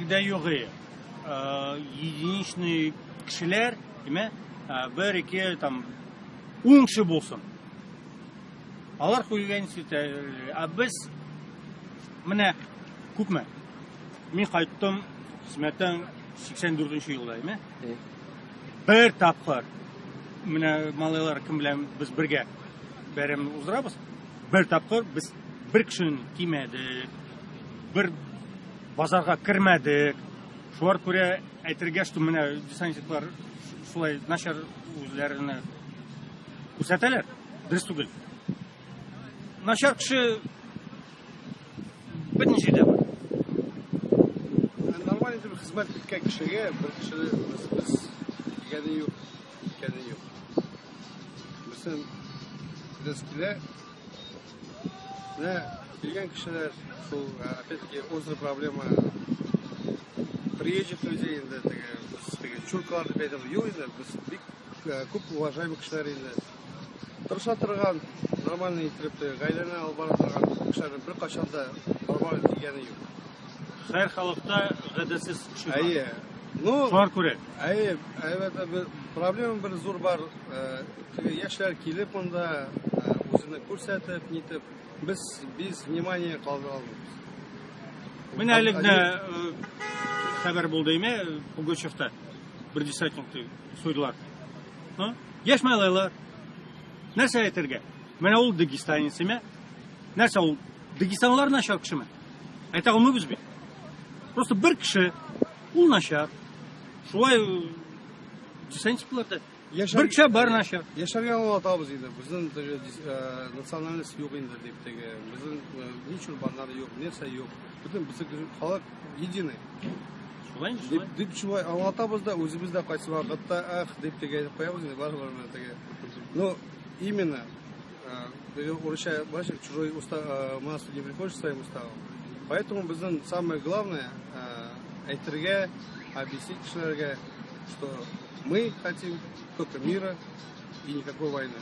Безнең дә юк. Единичный кешеләр, димә, бер, ике, там, 10 кеше булсын. Алар хулиганство. Ә без менә күпме? Мин кайттым хезмәттән 84 елда, димә? Бер тапкыр менә малайлар кем белән без бергә бәйрәмне уздырабыз. Бер тапкыр без бер кешене тимәдек, бер базарга кермәдек. Шуңа күрә әйтергә, что менә десантниклар шулай начар үзләрен күрсәтәләр, дөрес түгел. Начар кеше бөтен җирдә бар. Нормаль итеп хезмәт иткән кешегә бер кеше без дигәне юк, иткәне юк. Берсен без килә, менә килгән кешеләр шул, опять-таки, острая проблема приезжих людей инде, теге без теге чуркалар дип әйтәбез. Юк инде, без бик күп уважаемый кешеләр инде. Тырыша торган, нормальный итеп теге гаиләне алып бара торган кешеләрнең беркайчан да нормаль дигәне юк. Һәр халыкта гадәтсез кеше бар. Әйе. Ну, Шуңа күрә. Әйе, әлбәттә, бер проблема бер зур бар. Теге яшьләр килеп монда, үзене күрсәтеп, нитеп, без без внимания калдыра алмыйбыз. Менә әле генә хәбәр булды име, Пугачевта бер десантникны суйдылар. Ну, яшь малайлар. Нәрсә әйтергә? Менә ул дагестанец име? Нәрсә ул? Дагестанлар начар кешеме? Әйтә алмыйбыз бит. Просто бер кеше, ул начар. Шулай десантниклар да. Бер кеше бар начар. Яшәргә аңлатабыз инде. Безнең теге национальность юк инде дип теге. Безнең ни чурбаннар юк, нәрсә юк. Бөтен безнең халык единый. Шулай инде, Дип, шулай. Дип шулай аңлатабыз да, үзебез дә кайсы вакытта ах дип теге әйтеп куябыз инде барыбер менә теге. Ну, именно теге урысча бар, чужой уста, монастырь не приходишь своим уставом. Поэтому безнең самое главное әйтергә, объяснить кешеләргә, что мы хотим только мира и никакой войны.